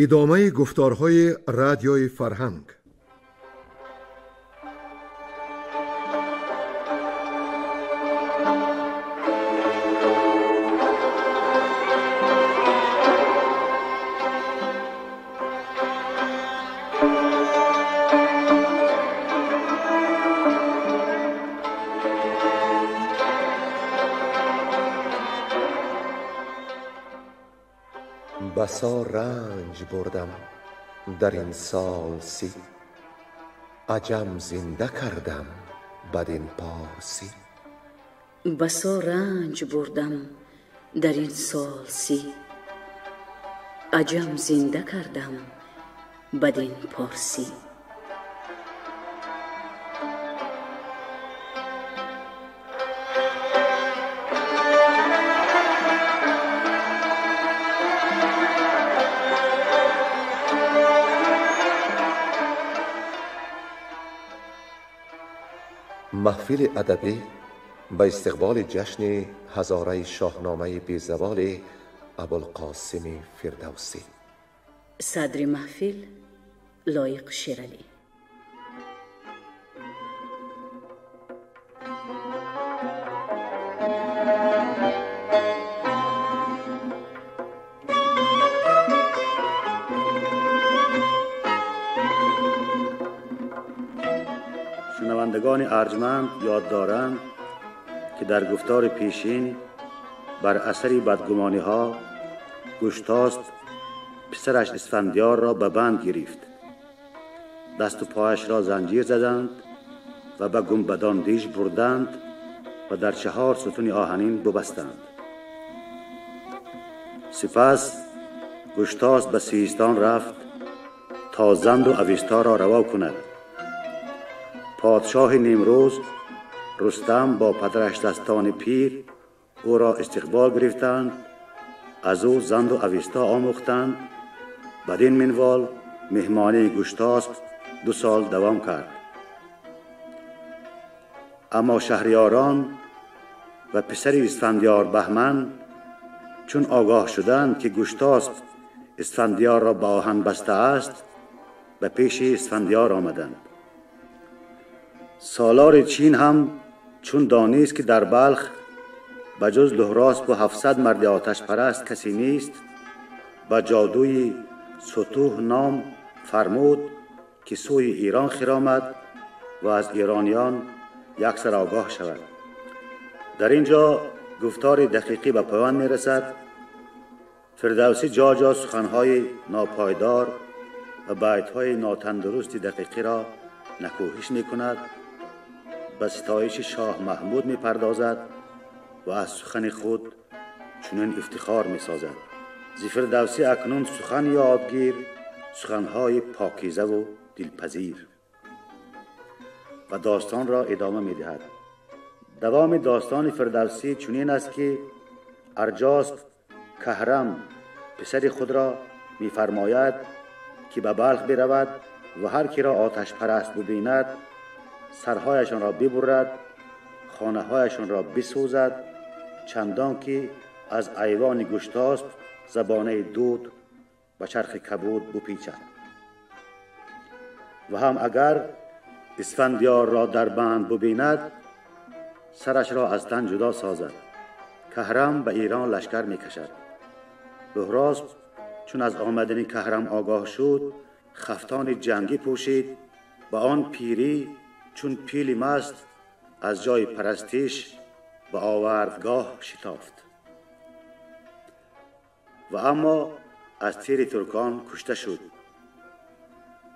Идомаи гуфторҳои радиои фарҳанг. بسا رنج بردم در این سال 30، عجم زنده کردم بدین پارسی. بسا رنج بردم در این سال 30، عجم زنده کردم بدین پارسی. Маҳфили адабӣ ба истиқболи ҷашни ҳазораи шоҳномаи безаволи Абулқосими Фирдавсӣ. Садри маҳфил Лоиқ Шералӣ. شنوندگان ارجمند یاد دارند که در گفتار پیشین بر اثر بدگمانی ها گشتاسب پسرش اسفندیار را به بند گرفت، دست و پایش را زنجیر زدند و به گنبدان دیش بردند و در 4 ستون آهنین ببستند. سپس گشتاسب به سیستان رفت تا زند و اویستا را روا کند. پادشاه نیمروز رستم با پدرش دستان پیر او را استقبال گرفتند، از او زند و اویستا آموختند. بدین منوال مهمانی گشتاسب 2 سال دوام کرد. اما شهریاران و پسر اسفندیار بهمن چون آگاه شدند که گشتاسب اسفندیار را به آهن بسته است، به پیش اسفندیار آمدند. سالار چین هم چون دانست که در بلخ به جز لهراسب و 700 مرد آتش پرست کسی نیست، به جادوی ستوه نام فرمود که سوی ایران خرامد و از ایرانیان یکسر آگاه شود. در اینجا گفتار دقیقی به پایان می رسد. فردوسی جا جا سخنهای ناپایدار و بیتهای ناتندرست دقیقی را نکوهش می کند، به ستایش شاه محمود می پردازد و از سخن خود چنین افتخار می سازد. ز فردوسی اکنون سخن یادگیر، سخنهای پاکیزه و دلپذیر. و داستان را ادامه می دهد. دوام داستان فردوسی چنین است که ارجاسب کهرم پسر خود را می فرماید که به بلخ برود و هر کی را آتش پرست ببیند سرهایشان را ببرد، خانه‌هایشان را بسوزد، چندان که از ایوان گشتاسب زبانه دود به چرخ کبود بپیچد. و هم اگر اسفندیار را در بند ببیند سرش را از تن جدا سازد. کهرم به ایران لشکر میکشد. لهراسب چون از آمدن کهرم آگاه شد، خفتان جنگی پوشید، با آن پیری چون پیلی مست از جای پرستیش به آوردگاه شتافت. و اما از تیر ترکان کشته شد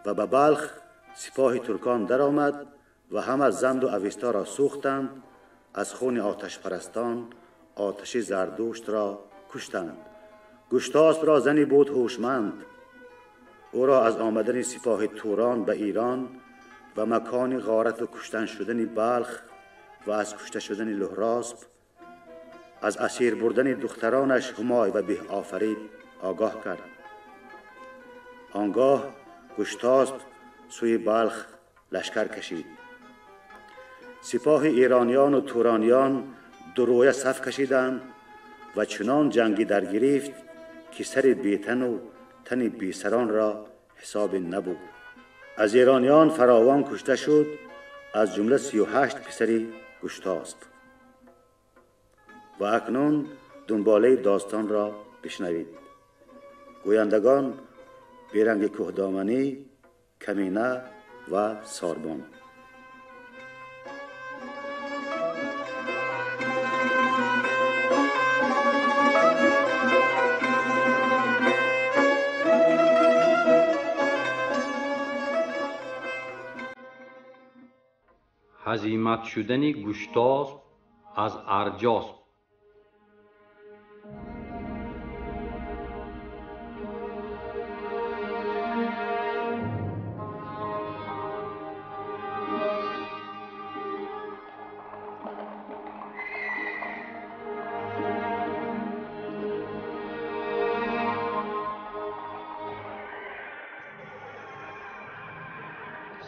و به بلخ سپاه ترکان درآمد و همه زند و اویستا را سوختند، از خون آتش پرستان آتش زردشت را کشتند. گشتاسب را زنی بود هوشمند، او را از آمدن سپاه توران به ایران و مکان غارت و کشتن شدن بلخ و از کشته شدن لهراسب، از اسیر بردن دخترانش همای و به آفرید آگاه کرد. آنگاه گشتاسب سوی بلخ لشکر کشید. سپاه ایرانیان و تورانیان دو رویه صف کشیدند و چنان جنگی در گرفت که سر بیتن و тани бесарон ро ҳисобе набуд. Аз эрониён фаровон кушта шуд, аз ҷумла 38 писари Гуштосп. Ва акнун дунболаи достон ро бишнавед. Гӯяндагон Беранги Кӯҳдоманӣ, Камина ва Сорбон. Ҳазимат шудани Гуштосп аз Арҷосп.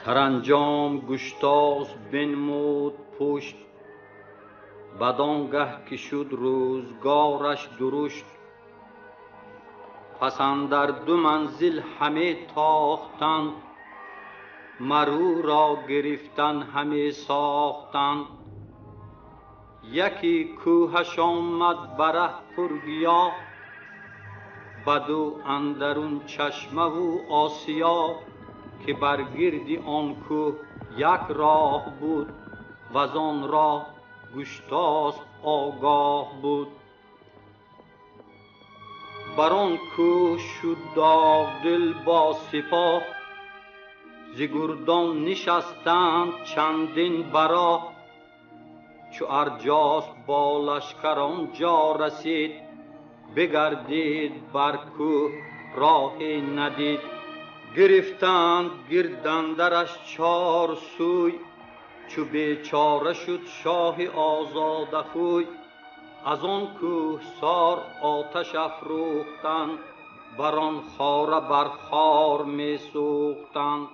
Саранҷом Гуштосп бинмуд пушт, бадон гаҳ ки шуд рӯзгораш дурушт. Пас андар ду манзил ҳаме тохтанд, мар ӯ ро гирифтан ҳаме сохтанд. Яке кӯҳаш омад бараҳ пургиёҳ, баду андарун чашмаву осиё, ки бар гирди он кӯҳ як роҳ буд, ваз он роҳ Гуштосп огоҳ буд. Бар он кӯҳ шуд доғдил бо сипоҳ, зи гурдон нишастанд чандин бароҳ. Чу Арҷосп бо лашкар он ҷо расид, бигардид бар кӯҳ роҳе надид. Гирифтанд гирдандараш чор сӯй, чу бечора шуд шоҳи озодахӯй. Аз он кӯҳсор оташ афрӯхтанд, бар он хора бар хор месӯхтанд.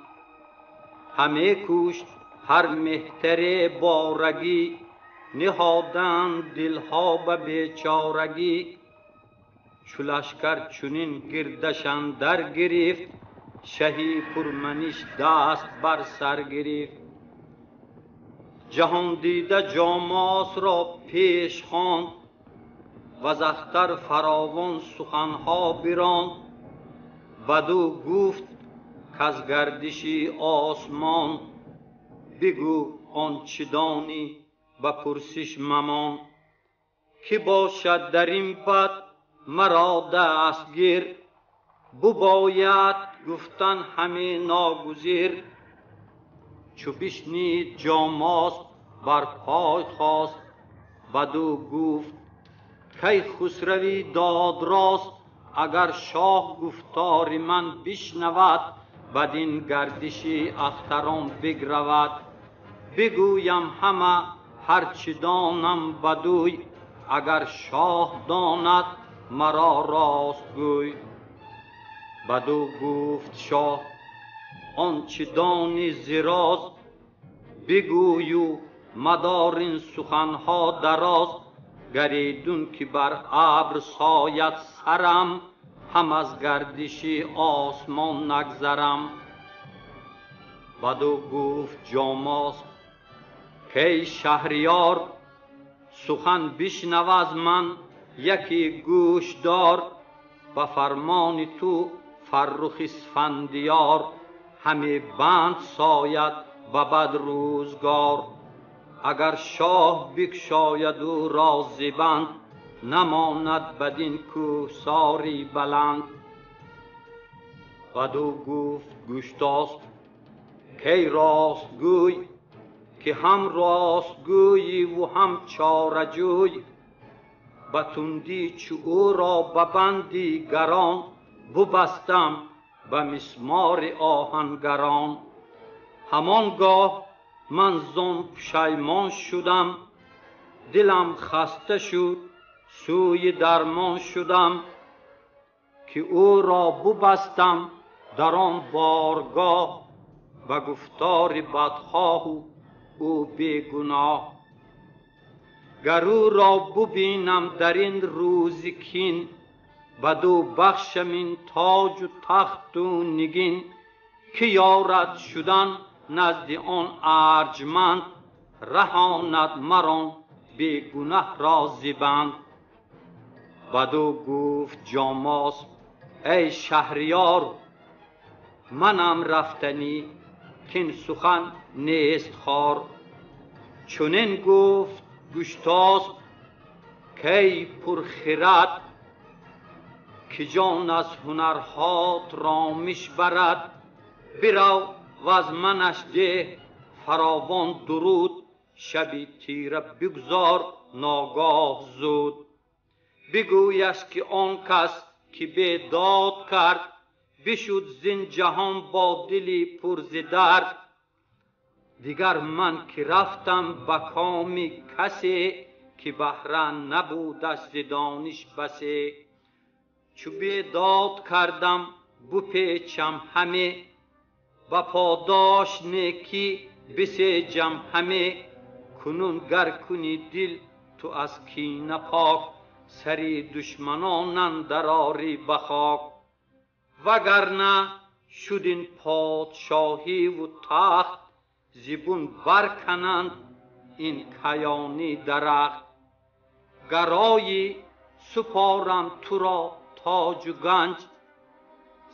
Ҳаме кушт ҳар меҳтаре борагӣ, ниҳоданд дилҳо ба бечорагӣ. Чу лашкар чунин гирдаш андар гирифт, шаҳи пурманиш даст бар сар гирифт. Ҷаҳондида Ҷомос ро пеш хонд, ваз ахтар фаровон суханҳо биронд. Баду гуфт каз гардиши осмон, бигӯ он чӣ донӣ ба пурсиш мамон. Ки бошад дар ин бад маро дастгир, бубояд гуфтан ҳаме ногузир. Чу бишнид Ҷомосп бар пой хост, баду гуфт кай хусрави додрост. Агар шоҳ гуфтори ман бишнавад, бадин гардиши ахтарон бигравад. Бигӯям ҳама ҳарчи донам бадӯй, агар шоҳ донад маро рост гӯй. Баду гуфт шоҳ он чӣ донӣ зи роз, бигӯю мадор ин суханҳо дароз. Гаридун ки бар абр сояд сарам, ҳам аз гардиши осмон нагзарам. Баду гуфт Ҷомосп кай шаҳриёр, сухан бишнав аз ман яке гӯш дор. Ба фармони ту Фаррух Исфандиёр, ҳаме банд сояд ба бад рӯзгор. Агар шоҳ бикшояд ӯ ро зи банд, намонад бадин кӯҳсори баланд. Баду гуфт Гуштосп кай ростгӯй, ки ҳам ростгӯйӣ ву ҳам чораҷӯй. Ба тундӣ чу ӯро ба банди гарон, бубастам ба мисмори оҳангарон. Ҳамон гоҳ ман зон пушаймон шудам, дилам хаста шуд сӯи дармон шудам, ки ӯро бубастам дар он боргоҳ, ба гуфтори бадхоҳу ӯ бегуноҳ. Гар ӯро бубинам дар ин рӯзи кин, Баду бахшам ин тоҷу тахту нигин, ки ёрад шудан назди он арҷманд, раҳонад марон бегунаҳ ро зи банд. Баду гуфт Ҷомосп эй шаҳриёр, манам рафтанӣ кин сухан нест хор. Чунин гуфт Гуштосп кай пурхирад, ки ҷон аз ҳунарҳот ромиш барад. Бирав ваз манаш деҳ фаровон дуруд, шаби тира бигзор ногоҳ зуд. Бигӯяш ки он кас ки бедод кард, бишуд зин ҷаҳон бо дили пур зи дард. Дигар ман ки рафтам ба коми касе, ки баҳра набудаш зи дониш басе. Чу бедод кардам бупечам ҳаме, ба подош некӣ бисеҷам ҳаме. Кунун гар кунӣ дил ту аз кина пок, сари душманон андар орӣ ба хок. Вагарна шуд ин подшоҳиву тахт, зибун баркананд ин каёни дарахт. Гарои супорам туро тоҷу ганҷ,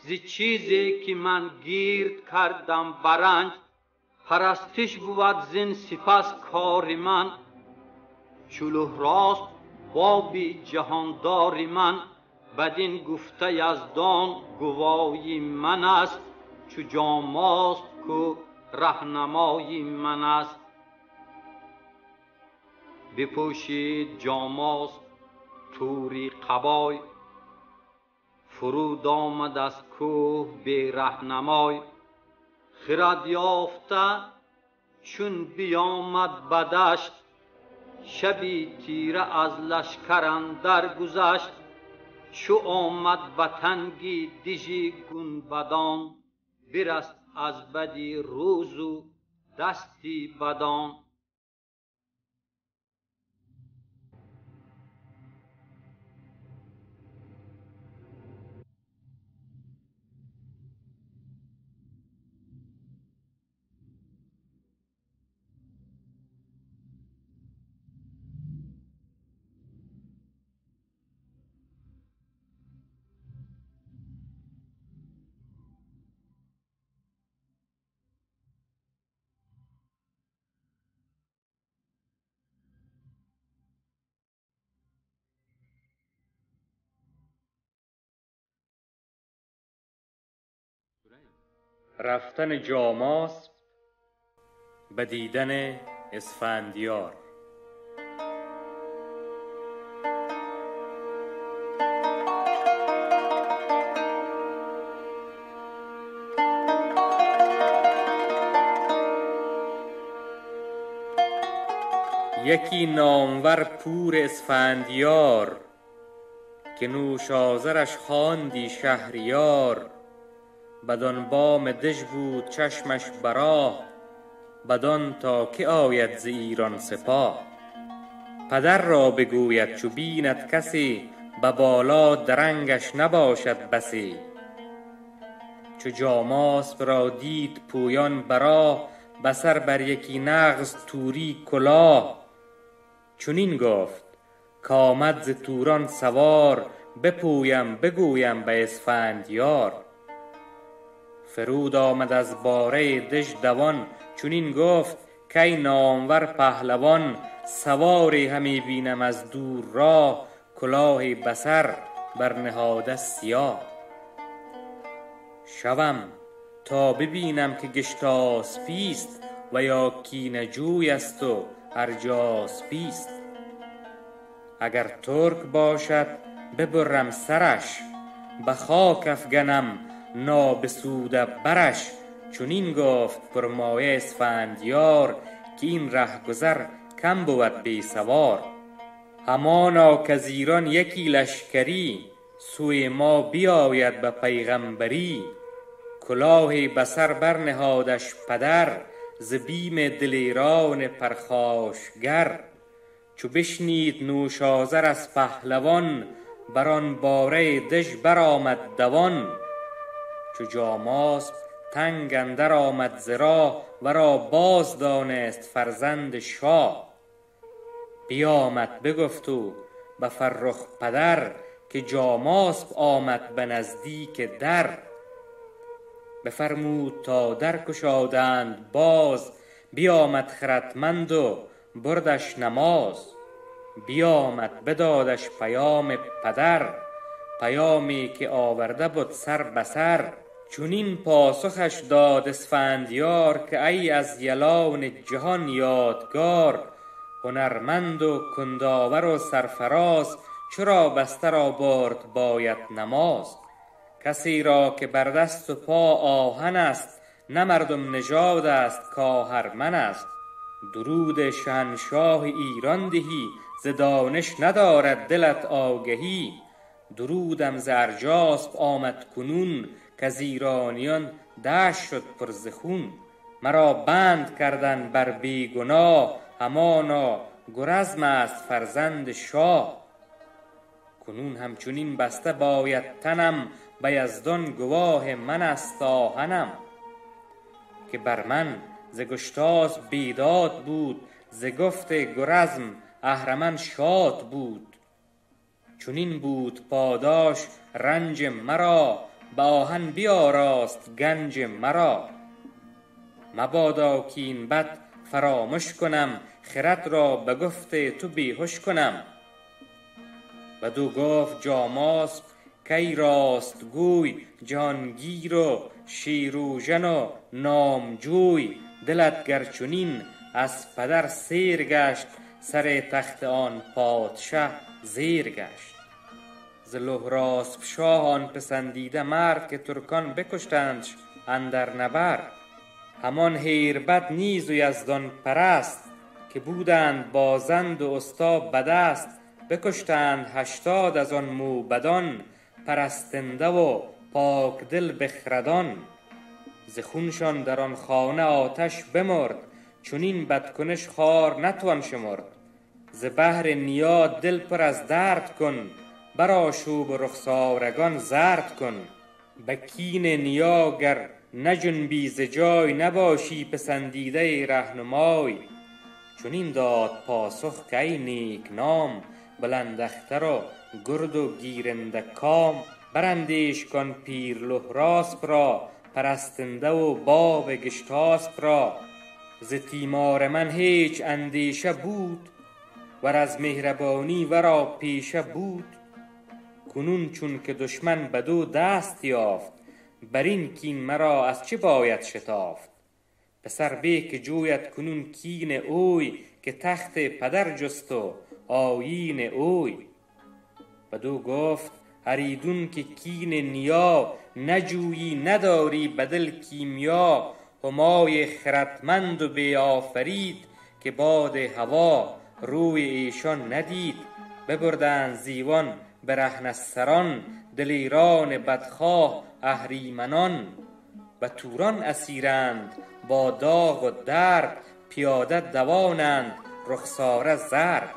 зи чизе ки ман гирд кардам баранҷ. Парастиш бувад зин сипас кори ман, чу Луҳросп боби ҷаҳондори ман. Бадин гуфта Яздон гувоҳи ман аст, чу Ҷомосп ку раҳнамои ман аст. Бипӯшид Ҷомосп тури қабой, фуруд омад аз кӯҳ бераҳнамой. Хирад ёфта чун биёмад ба дашт, шаби тира аз лашкар андар гузашт. Чу омад ба танги дижи гунбадон, бираст аз бади рӯзу дасти бадон. رفتن جاماسب به دیدن اسفندیار. یکی نامور پور اسفندیار، که نوش آذرش خواندی شهریار. بدان بام دژ بود چشمش براه، بدان تا که آید ز ایران سپاه. پدر را بگوید چو بیند کسی، به بالا درنگش نباشد بسی. چو جاماسب را دید پویان براه، به سر بر یکی نغز توری کلاه. چنین گفت کآمد ز توران سوار، بپویم بگویم به اسفندیار. فرود آمد از باره دژ دوان، چنین گفت کای نامور پهلوان. سواری همی بینم از دور راه، کلاهی به سر برنهاده سیاه. شوم تا ببینم که گشتاسپیست، و یا کینه جوی است و ارجاسپیست. اگر ترک باشد ببرم سرش، به خاک افگنم نابسوده برش. چنین گفت پرمایه اسفندیار، که این رهگذر کم بود بی سوار. همانا کز ایران یکی لشکری، سوی ما بیاید به پیغمبری. کلاهی به سر برنهادش پدر، ز بیم دلیران پرخاشگر. چو بشنید نوش آذر از پهلوان، بر آن باره دژ برآمد دوان. چو جاماسپ تنگ اندر آمد ز راه، ورا باز دانست فرزند شاه. بیامد بگفت او به فرخ پدر، که جاماسپ آمد به نزدیک در. بفرمود تا در گشادند باز، بیامد خردمند و بردش نماز. بیامد بدادش پیام پدر، پیامی که آورده بد سر به سر. چنین پاسخش داد اسفندیار، که ای از یلان جهان یادگار. هنرمند و کنداور و سرفراز، چرا بسته را برد باید نماز. کسی را که بر دست و پا آهن است، نه مردم نژاد است کآهرمن است. درود شهنشاه ایران دهی، ز دانش ندارد دلت آگهی. درودم ز ارجاسپ آمد کنون، کز ایرانیان دشت شد پر ز خون. مرا بند کردند بر بی گناه، همانا گرزم است فرزند شاه. کنون همچنین بسته باید تنم، به یزدان گواه من است آهنم. که بر من ز گشتاسپ بیداد بود، ز گفت گرزم اهرمن شاد بود. چنین بود پاداش رنج مرا، به آهن بیاراست گنج مرا. مبادا کاین بد فرامش کنم، خرد را به گفت تو بیهش کنم. بدو گفت جاماسپ کای راست گوی، جهانگیر و شیروژن و نامجوی. دلت گر چنین از پدر سیر گشت، سر تخت آن پادشه زیر گشت. ز لهراسپ شاه آن پسندیده مرد، که ترکان بکشتندش اندر نبرد. همان هیربد نیز و یزدان پرست، که بودند با زند و استا بدست. بکشتند 80 از آن موبدان، پرستنده و پاک دل بخردان. ز خونشان در آن خانه آتش بمرد، چنین بدکنش خوار نتوان شمرد. ز بهر نیا دل پر از درد کن، برآشوب و رخسارگان زرد کن. به کین نیا گر نجنبی ز جای، نباشی پسندیده رهنمای. چنین داد پاسخ که ای نیک نام، بلند اختر و گرد و گیرنده کام. براندیش کان پیر لهراسپ را، پرستنده و باب گشتاسپ را. ز تیمار من هیچ اندیشه بود، ور از مهربانی ورا پیشه بود. کنون چون که دشمن بدو دست یافت، بر این کین مرا از چه باید شتافت. پسر به که جوید کنون کین اوی، که تخت پدر جست و آیین اوی. بدو گفت هریدون که کین نیا، نجویی نداری بدل کیمیا. همای خردمند و بی آفرید، که باد هوا روی ایشان ندید. ببردند زیوان برهنه سران، دلیران بدخواه اهریمنان. به توران اسیرند با داغ و درد، پیاده دوانند رخساره زرد.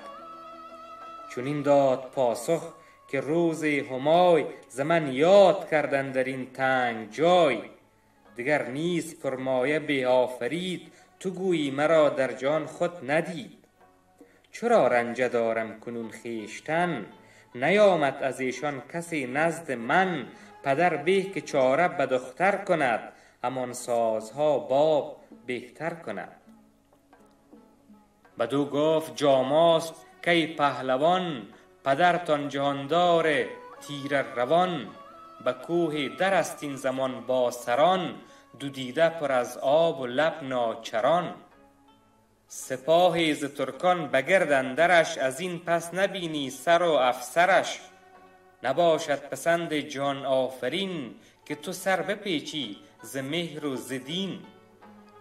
چنین داد پاسخ که روز همای، ز من یاد کردن در این تنگ جای. دگر نیز پرمایه بی آفرید، تو گویی مرا در جان خود ندید. چرا رنجه دارم کنون خویشتن، نیامد از ایشان کسی نزد من. پدر به که چاره به دختر کند، همان سازها باب بهتر کند. بدو گفت جاماسپ کای پهلوان، پدرتان جهاندار تیره روان. به کوه در است این زمان با سران، دو دیده پر از آب و لب ناچران. سپاهی ز ترکان بگرد اندرش، از این پس نبینی سر و افسرش. نباشد پسند جهان آفرین، که تو سر بپیچی ز مهر و ز دین.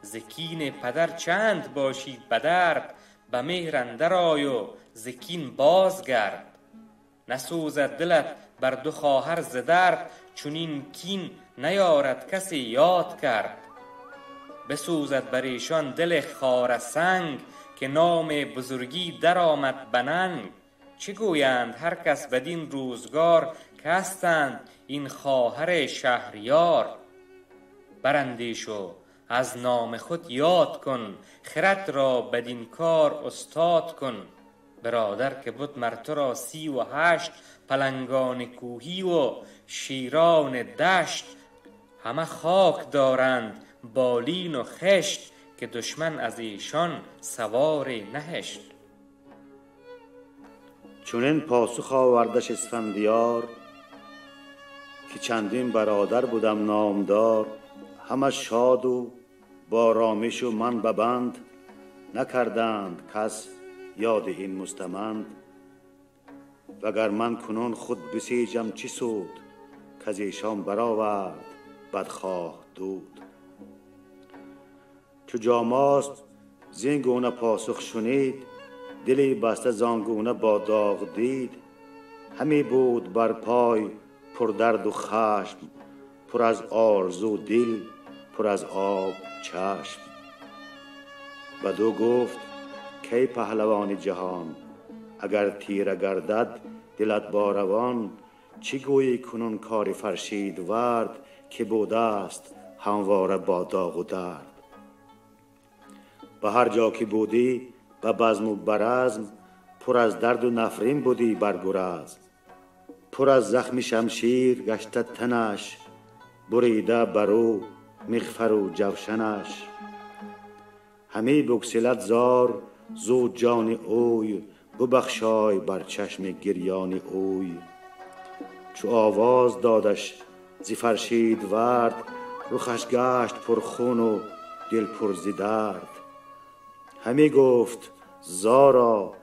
ز کین پدر چند باشی بدرد، به مهر اندر آی و ز کین بازگرد. نسوزد دلت بر دو خواهر ز درد، چنین کین نیارد کسی یاد کرد. بسوزد بر ایشان دل خاره سنگ، که نام بزرگی در آمد به ننگ. چه گویند هر کس بدین روزگار که هستند این خواهر شهریار. براندیش و از نام خود یاد کن، خرد را بدین کار استاد کن. برادر که بد مر تو را 38 پلنگان کوهی و شیران دشت. همه خاک دارند بالین و خشت، که دشمن از ایشان سوار نهشت. چنین پاسخ آوردش اسفندیار، که چندین برادر بودم نامدار. همه شاد و با رامش و من ببند، نکردند کس یاد این مستمند. وگر من کنون خود بسیجم چی سود، کز ایشان برآورد بدخواه دود. چو جاماسب زین گونه پاسخ شنید، دلی بسته زان گونه با داغ دید. همی بود بر پای پر درد و خشم، پر از آرزو دل پر از آب چشم. بدو گفت کی پهلوان جهان، اگر تیره گردد دلت با روان. چی گویی کنون کار فرشید ورد، که بوده است همواره با داغ و درد. به هر جا که بودی به بزم و برزم، پر از درد و نفرین بودی بر گرزم. پر از زخم شمشیر گشته تنش، بریده برو مغفر و جوشنش. همی بگسلد زار زود جان اوی، ببخشای بر چشم گریان اوی. چو آواز دادش ز فرشید ورد، رخش گشت پر خون و دل پر ز درد. همی گفت زارا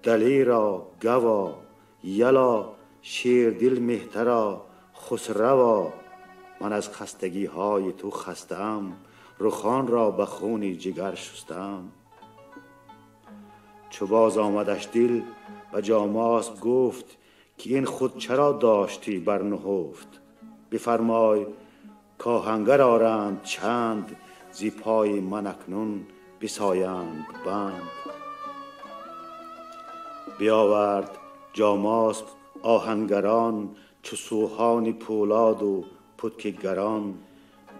دلیرا گوا، یلا شیردل مهترا خسروا. من از خستگی های تو خسته ام، رخان را به خون جگر شسته ام. چو باز آمدش دل به جاماسب گفت، که این خود چرا داشتی بر نهفت. بفرمای کآهنگر آرند چند، زی پای من اکنون بسایند بند. بیاورد جاماسب آهنگران، چو سوهان پولاد و پتک گران.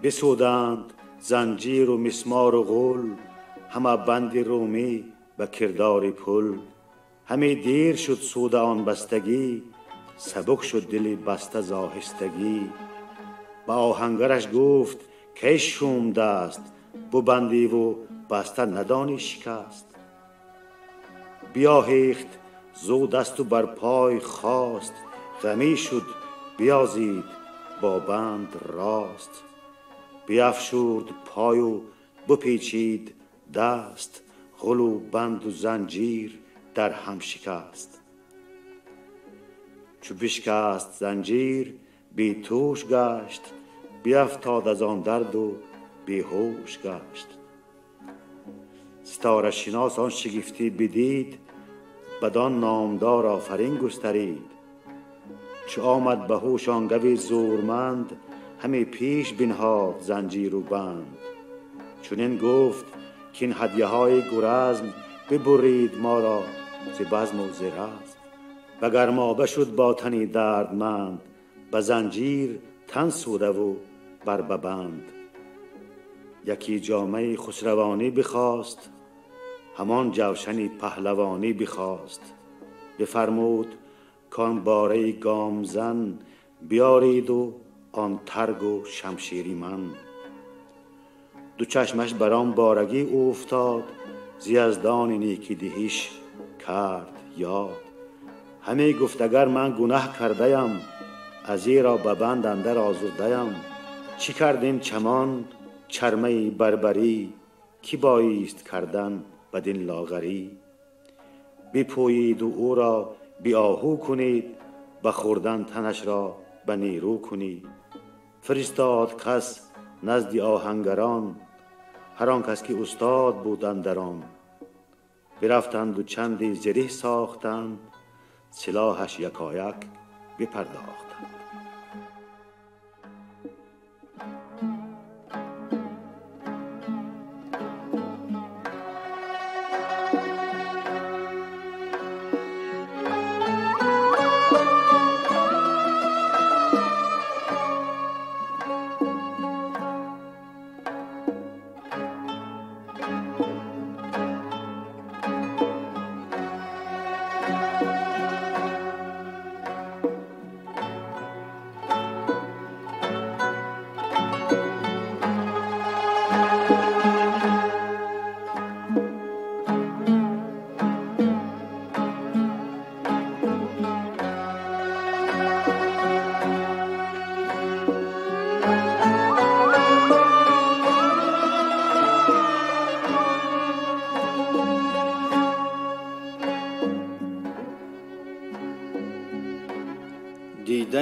بسودند زنجیر و مسمار و غل، همه بند رومی به کردار پل. همی دیر شد سود آن بستگی، سبک شد دل بسته ز آهستگی. به آهنگرش گفت کی شوم دست، ببندی و بسته ندانی شکست. بیاهیخت زو دست و بر پای خاست، غمی شد بیازید با بند راست. بیفشورد پای و بپیچید دست، غل و بند و زنجیر در هم شکست. چو بشکست زنجیر بی توش گشت، بیفتاد از آن درد و بیهوش گشت. ستاره شناس آن شگفتی بدید، بدان نامدار آفرین گسترید. چو آمد به هوش آن گوی زورمند، همی پیش بنهاد زنجیر و بند. چنین گفت کاین هدیه های گرزم، ببرید ما را ز بزم و ز رزم. به گرمابه شد با تنی دردمند، به زنجیر تن سوده و بر ببند. یکی جامه خسروانی بخواست، همان جوشن پهلوانی بخواست. بفرمود کان باره گامزن، بیارید و آن ترگ و شمشیری من. دو چشمش بر آن بارگی اوفتاد، ز یزدان نیکی دهیش کرد یاد. همی گفت اگر من گنه کرده ام، ازیرا به بند اندر آزرده ام. چی کرد این چمان چرمه بربری، کی بایست کردن بدین لاغری. بپویید و او را بی آهو کنید، به خوردن تنش را به نیرو کنید. فرستاد کس نزد آهنگران، هر آن کس که استاد بود اندر آن. برفتند و چندی زره ساختند، سلاحش یکایک بپرداختند.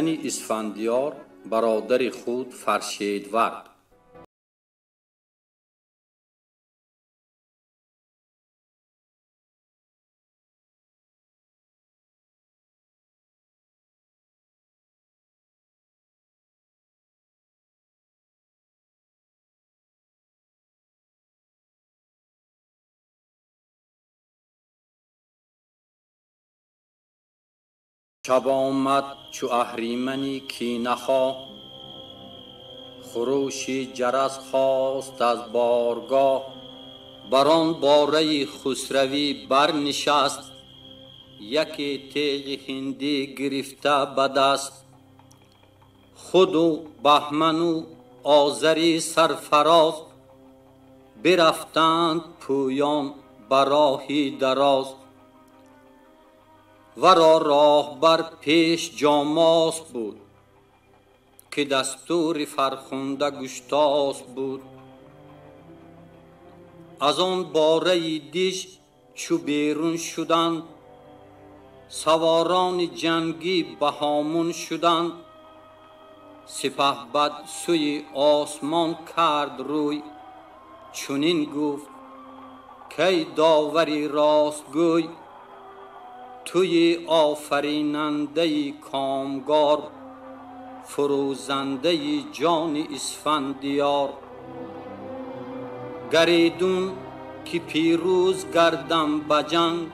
Дидани Исфандиёр бародари худ Фаршидвард. شب آمد چو اهریمنی کینه خواه، خروشی جرس خاست از بارگاه. بر آن باره خسروی برنشست، یکی تیغ هندی گرفته به دست. خود و بهمن و آذری سرفراز، برفتند پویان به راهی دراز. ورا راه بر پیش جاماسب بود، که دستور فرخنده گشتاسب بود. از آن باره دیش چو بیرون شدند، سواران جنگی به هامون شدند. سپهبد سوی آسمان کرد روی، چنین گفت کی داوری راستگوی. توی آفریننده کامگار، فروزنده جان اسفندیار. گریدون که پیروز گردم به جنگ،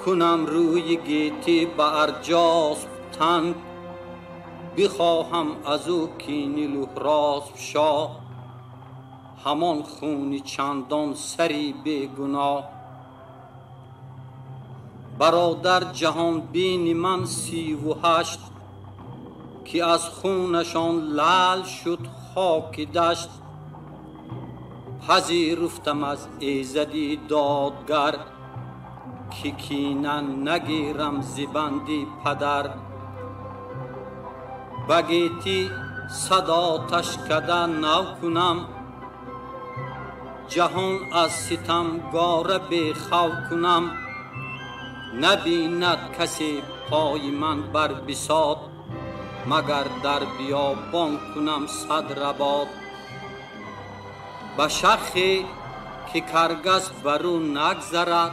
کنم روی گیتی به ارجاسپ تنگ. بخواهم از او کین لهراسپ شاه، همان خون چندان سری بیگناه. برادر جهان بین من 38، که از خونشان لعل شد خاک دشت. پذیرفتم از ایزدی دادگر، که کینه نگیرم ز بندی پدر. به گیتی صد آتش کده نو کنم، جهان از ستمگاره بی خو کنم. نبیند کسی پای من بر بساط، مگر در بیابان کنم صد رباط. به شخی که کرگس برو نگذرد،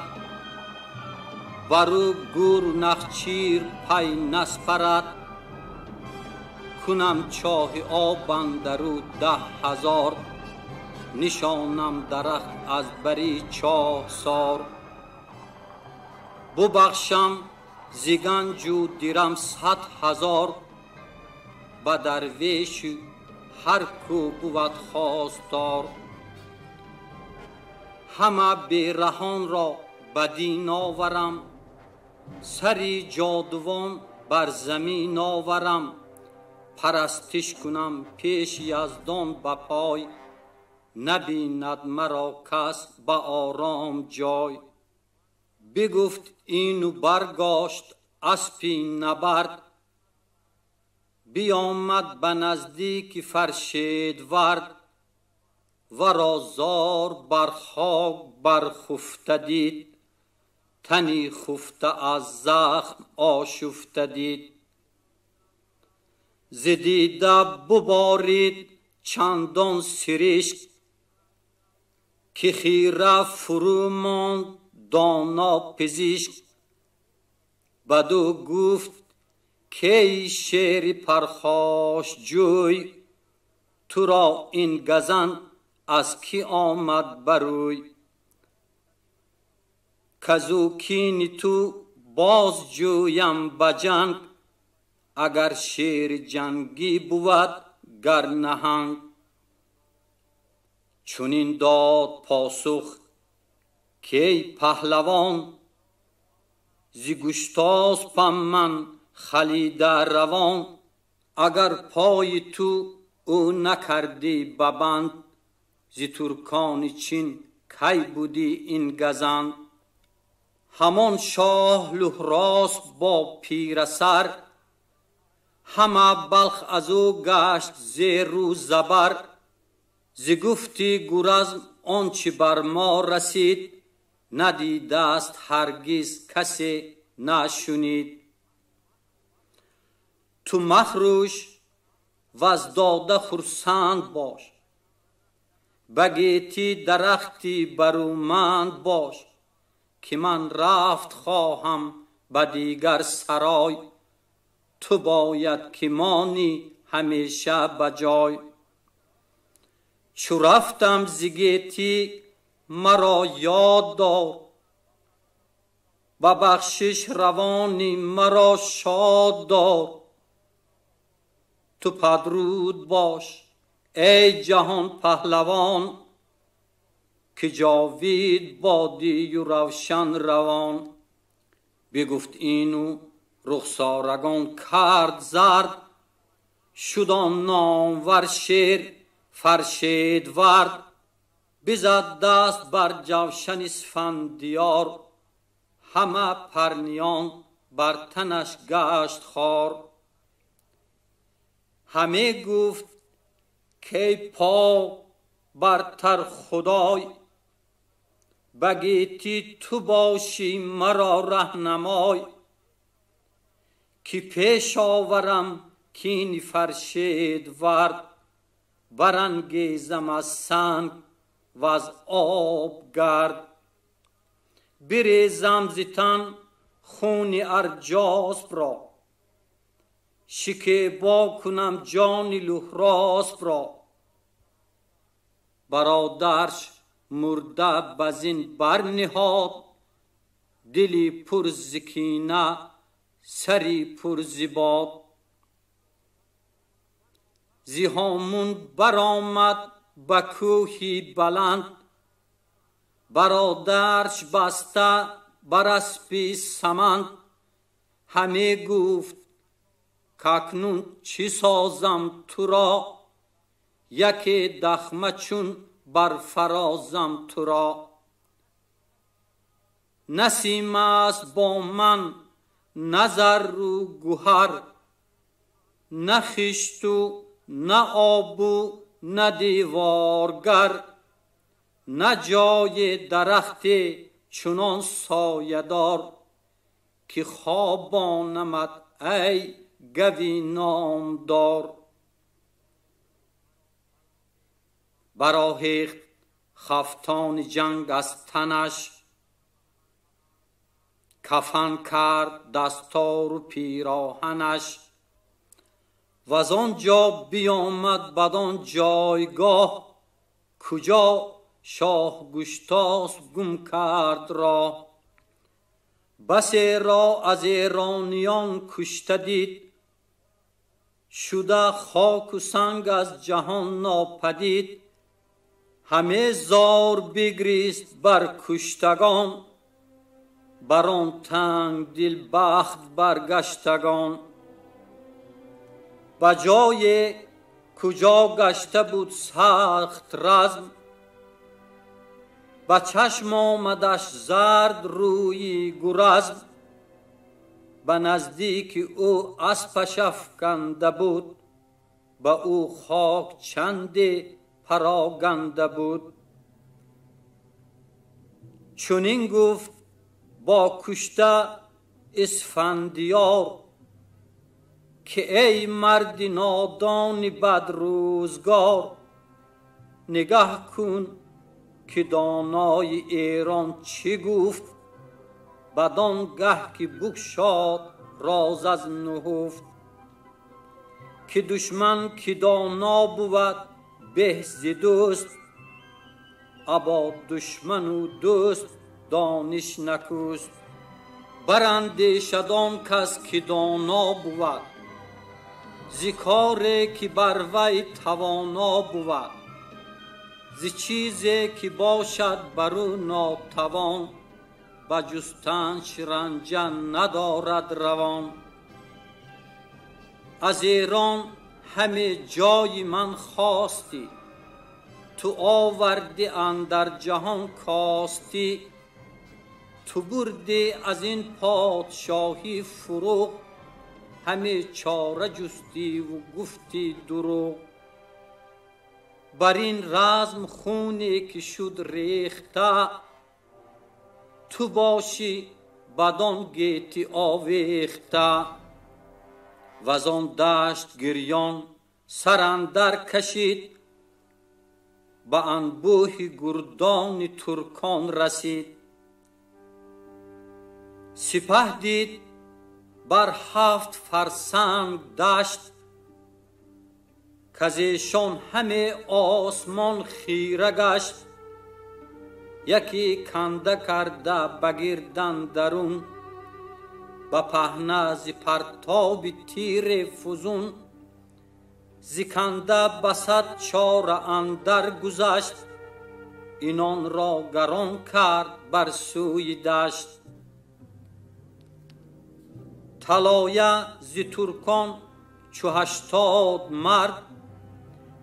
برو گور و نخچیر پی نسپرد. کنم چاه آب اندرو 10,000، نشانم درخت از بری چاه سار. ببخشم ز گنج و درم 100,000، به درویش هر کو بود خواستار. همه بیرهان را بدین آورم، سری جادوان بر زمین آورم. پرستش کنم پیش یزدان به پای، نبیند مرا کس به آرام جای. بگفت اینو برگاشت اسپی نبرد، بیامد به نزدیک فرشیدورد. ورا زار بر خاک برخفته دید، تنی خفته از زخم آشفته دید. ز دیده ببارید چندان سرشک، که خیره فرو ماند دانا پزشک. بدو گفت کی شیر پرخاش جوی، تو را این گزند از کی آمد بروی. کزو کین تو باز جویم به جنگ، اگر شیر جنگی بود گر نهنگ. چنین داد پاسخ کی پهلوان، ز گشتاسپم من خلیده روان. اگر پای تو او نکردی به بند، ز ترکان چین کی بودی این گزند. همان شاه لهراسپ با پیره سر، همه بلخ از او گشت زیر و زبر. ز گفتی گرزم آنچه بر ما رسید، ندیده است هرگز کسی نشنید. Ту махрӯш ваз дода хурсанд бош, ба гетӣ дарахти баруманд бош, ки ман рафт хоҳам ба дигар сарой, ту бояд ки монӣ ҳамеша ба ҷой. Чу рафтам зи гетӣ маро ёд дор, ба бахшиш равонӣ маро шод дор. Ту падруд бош эй ҷаҳон паҳлавон, ки ҷовид бодию равшан равон. Бигуфт ину рухсорагон кард зард, шуд он номвар шер фаршед вард. Бизад даст бар ҷавшани Исфандиёр, ҳама парниён бар танаш гашт хор. Ҳаме гуфт кай пок бартар худой, ба гетӣ ту бошӣ маро раҳнамой. Ки пеш оварам кини фаршед вард, барангезам аз санг ваз об гард. Бирезам зи тан хуни арҷосбро, шикебо кунам ҷони луҳросбро. Бародарш мурда ба зин барниҳод, дили пур зи кина сари пур зи бод. Зи ҳомун баромад ба кӯҳи баланд, бародарш баста бар аспи саманд. Ҳаме гуфт какнун чӣ созам туро, яке дахма чун барфарозам туро. Насим аст бо ман на зарру гуҳар, на хишту на обу на деворгар, на ҷои дарахте чунон соядор, ки хобонамад эй гави номдор. Бароҳехт хафтони ҷанг аз танаш, кафан кард дастору пироҳанаш. Ваз он ҷо биёмад бадон ҷойгоҳ, куҷо шоҳ Гуштосп гум кард роҳ. Басе ро аз эрониён кушта дид, шуда хоку санг аз ҷаҳон нопадид. Ҳаме зор бигрист бар куштагон, бар он тангдил бахт баргаштагон. Ба ҷое куҷо гашта буд сахт разм, ба чашм омадаш зард рӯи гуразм. Ба наздики ӯ аспаш афканда буд, ба ӯ хок чанде пароганда буд. Чунин гуфт бо кушта Исфандиёр, ки эй марди нодони бадрӯзгор, нигаҳ кун ки донои Эрон чӣ гуфт, бадон гаҳ ки букшод роз аз нуҳуфт. Ки душман ки доно бувад беҳ зи дӯст, або душману дӯст дониш накӯст. Барандешад он кас ки доно бувад, зи коре ки бар вай тавоно бувад, зи чизе ки бошад бар ӯ нотавон, ба ҷустанш ранҷа надорад равон. Аз Эрон ҳаме ҷои ман хостӣ, ту овардӣ андар ҷаҳон костӣ. Ту бурдӣ аз ин подшоҳӣ фурӯғ, ҳаме чора ҷустиву гуфтӣ дурӯғ. Бар ин разм хуне ки шуд рехта, ту бошӣ бадон гетӣ овехта. Вазон дашт гирён сар андар кашид, ба анбӯҳи гурдони туркон расид. Сипаҳ дид бар 7 фарсанг дашт, каз эшон ҳаме осмон хира гашт. Яке канда карда ба гирдандарун, ба паҳна зи партоби тире фузун. Зи канда ба 100 чора андар гузашт, инонро гарон кард бар сӯи дашт. Талоя зи туркон чу 80 мард,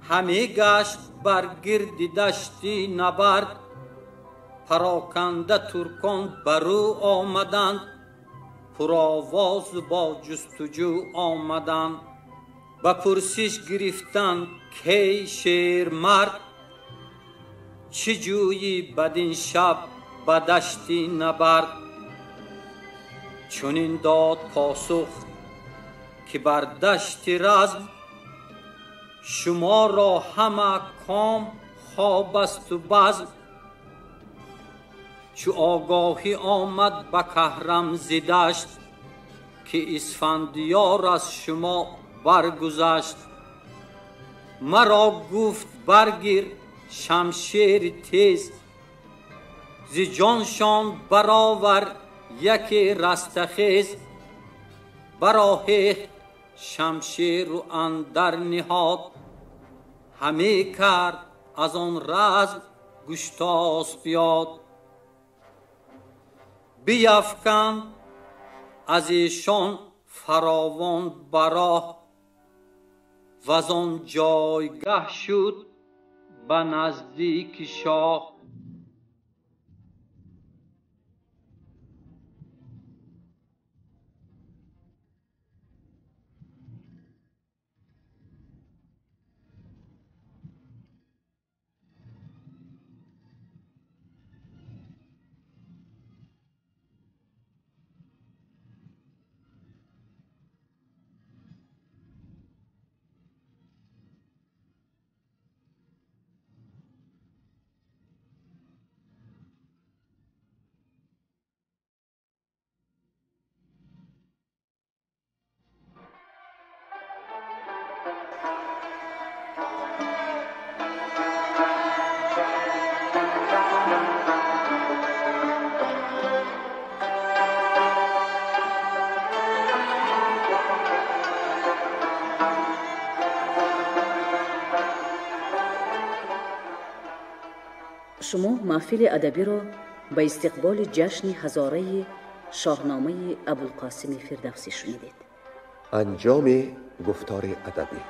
ҳаме гашт бар гирди дашти набард. Пароканда туркон бар ӯ омаданд, пуровозу бо ҷустуҷӯ омаданд. Ба пурсиш гирифтанд кей шермард, чӣ ҷӯйӣ бадин шаб ба дашти набард. Чунин дод посух ки бар дашти разм, шуморо ҳама ком хоб асту базм. Чу огоҳӣ омад ба каҳрам зи дашт, ки Исфандиёр аз шумо баргузашт. Маро гуфт баргир шамшери тез, зи ҷоншон баровар яке растахез. Бароҳех шамшеру андар ниҳод, ҳаме кард аз он разм гуштосп ёд. Биафканд аз эшон фаровон ба роҳ, вазон ҷойгаҳ шуд ба наздики шоҳ. Шумо маҳфили адабиро ба истиқболи ҷашни ҳазораи шоҳномаи Абулқосими Фирдавсӣ шунидед. Анҷоми гуфтори адабӣ.